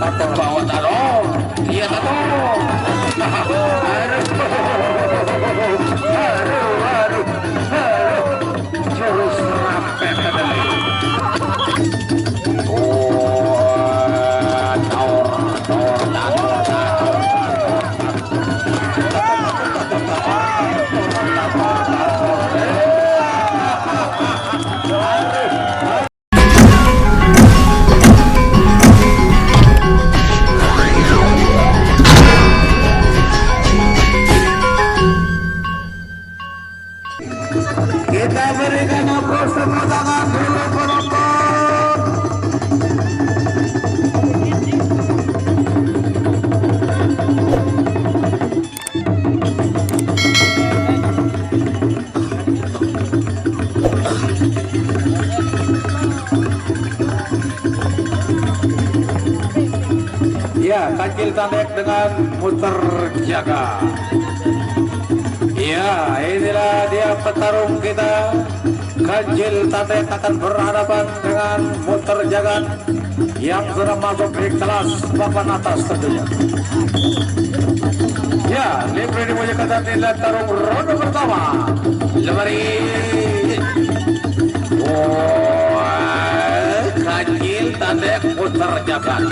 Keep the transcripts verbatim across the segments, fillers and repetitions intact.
Bawa talong. Iya, talong. Aduh. Aduh, aduh, aduh. Jurus rapet tadi. Oh, tor, tor, tor, tor. Kita berikan aplaus tepuk tangan dulu, penonton. Ya, Kancil Tandek dengan Muter Jagat. Ya, inilah dia petarung kita. Kancil Tandek akan berhadapan dengan Muter Jagat yang sudah masuk di kelas papan atas tentunya. Ya, Libre di Mojokerto, inilah tarung ronde pertama. Lemari. Wah, Kancil Tandek Muter Jagat.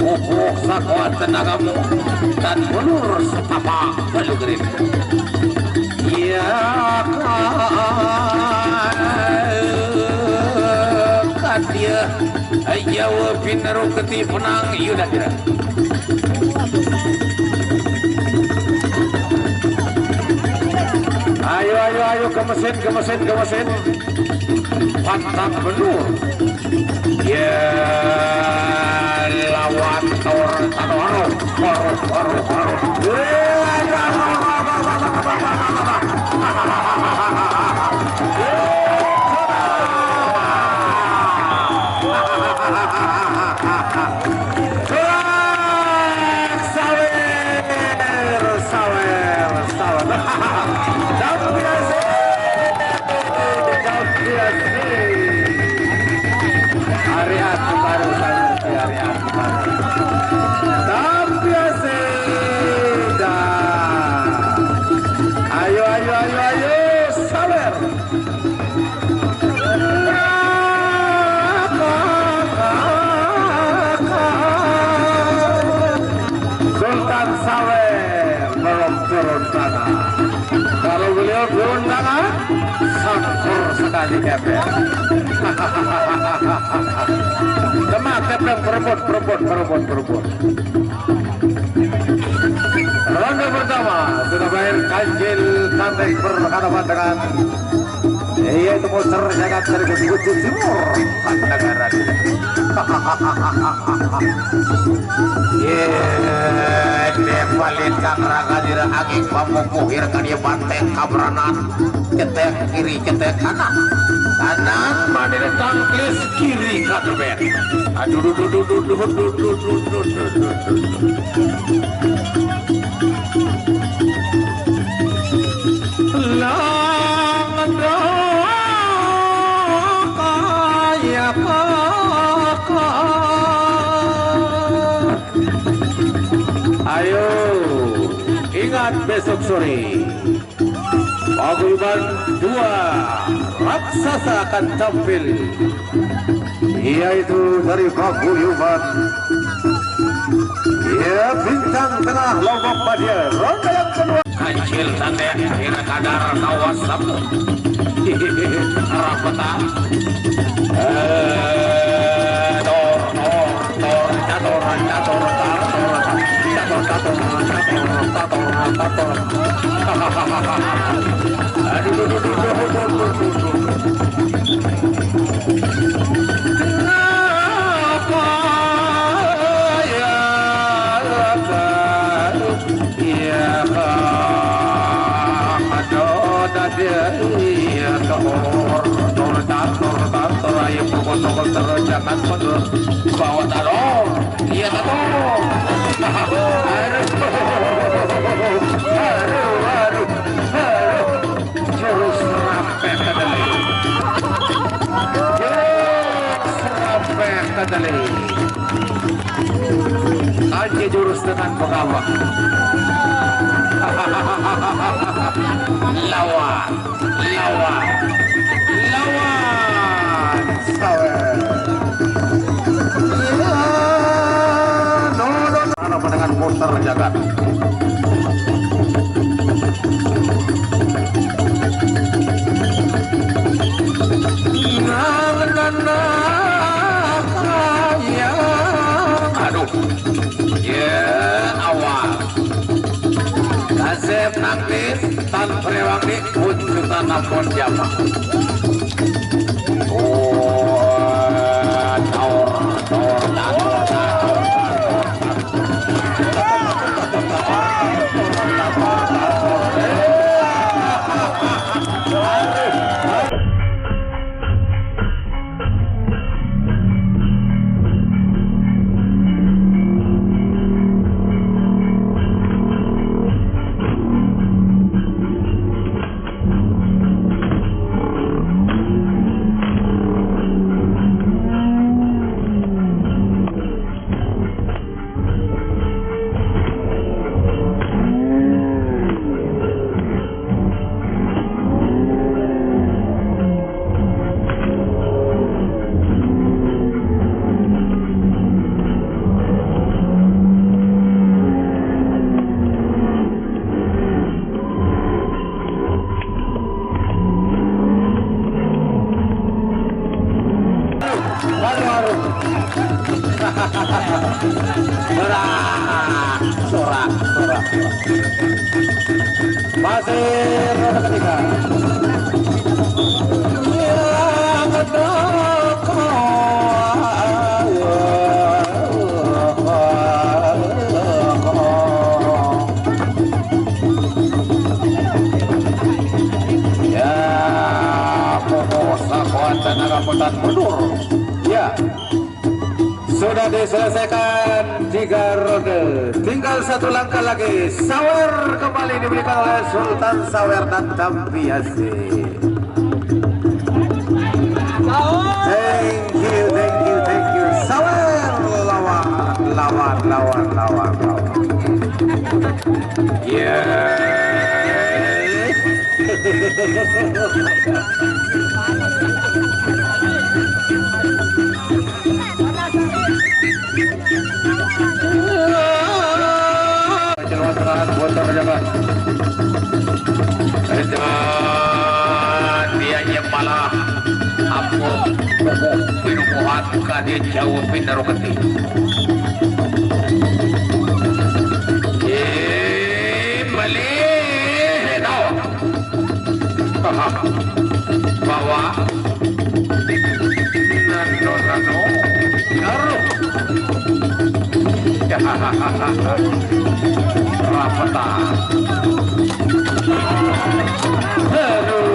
Pupuk sakuat tenagamu dan mundur setapak balugerin. Iya, kan dia. Jawa Pineru keti penang, iya dah kira. Ayo, ayo, ayo, ke mesin, ke mesin, ke mesin. Pantang benur. Ya, lawan tor, tor, tor, tor, tor. Sawer, sawer, sawer. Champion sih. Champion sih. Hari aku baru, hari aku baru. Champion sih. Dah. Ayo, ayo, ayo, ayo. Sawer. Sultan Sawer belum turun tangan. Kalau beliau turun tangan, sakur sekali kepeng. Demak kepeng, berebut, berebut, berebut, berebut. Ronde pertama sudah berakhir, Kancil Tandek berhadapan dengan, iya, itu monster jagat dari Kutu Timur, Negara. Iya, dia balik kang raga dira ageng pamupuhir ka dia banteng kabranan. Cetek kiri, cetek kanan. Kanan, mana tangkis kiri, katebet. Aduh, duh, duh, duh. Langedok kaya kakak. Ayo, ingat besok sore. Paguyuban dua raksasa akan tampil, yaitu dari paguyuban, ya, Bintang Tengah Lombok Badia, ronde yang kedua. Kancil Tandek, kira kadar kawas sapu. Rapetan. Eh, tor, tor. Iya, Kang. Aduh, tadi, iya, tor, tor, tar, tor, tar, tor, ayo, pukul, pukul, terus, jangan mundur. Bawa talong. Iya, talong. Aduh, aduh, aduh, aduh. Jurus rapet tadi. Jurus rapet. Aja jurus dengan pegawai. Lawan, lawan, lawan. Sawer. Iya, no, no, no. Apa dengan muter jagat? Nang nana kaya. Aduh. Ya, awal. Kasep nangkis, tan prewangi, wujud tanah pon jama. Oh, taur, taur, taur, taur, taur. Aduh, aduh. Sorak, sorak, sorak. Masih roda ketiga. Ya, pokok sakuat tenaga putar mundur. Ya, sudah diselesaikan tiga ronde. Tinggal satu langkah lagi. Sawer kembali diberikan oleh Sultan Sawer dan Tampiasi. Thank you, thank you, thank you. Sawer lawan, lawan, lawan, lawan, lawan. Yeah. Jalan tengah, bocor jalan. Kerja dia, dia malah apa? Pokok minuman kade jauh pindah roketi. Eh, balik. Bawa. Nano, nano. Taruh. Rapetan. Aduh.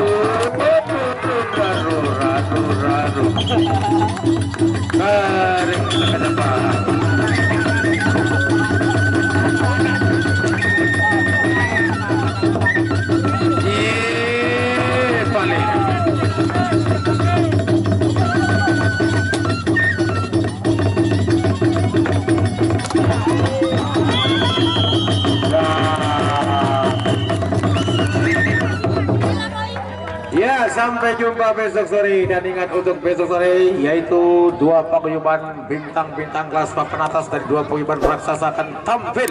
Aduh, aduh, aduh, aduh. Tarik ke depan. Iya, balik. Ya, sampai jumpa besok sore, dan ingat untuk besok sore yaitu dua paguyuban bintang-bintang kelas papan atas dari dua paguyuban raksasa akan tampil.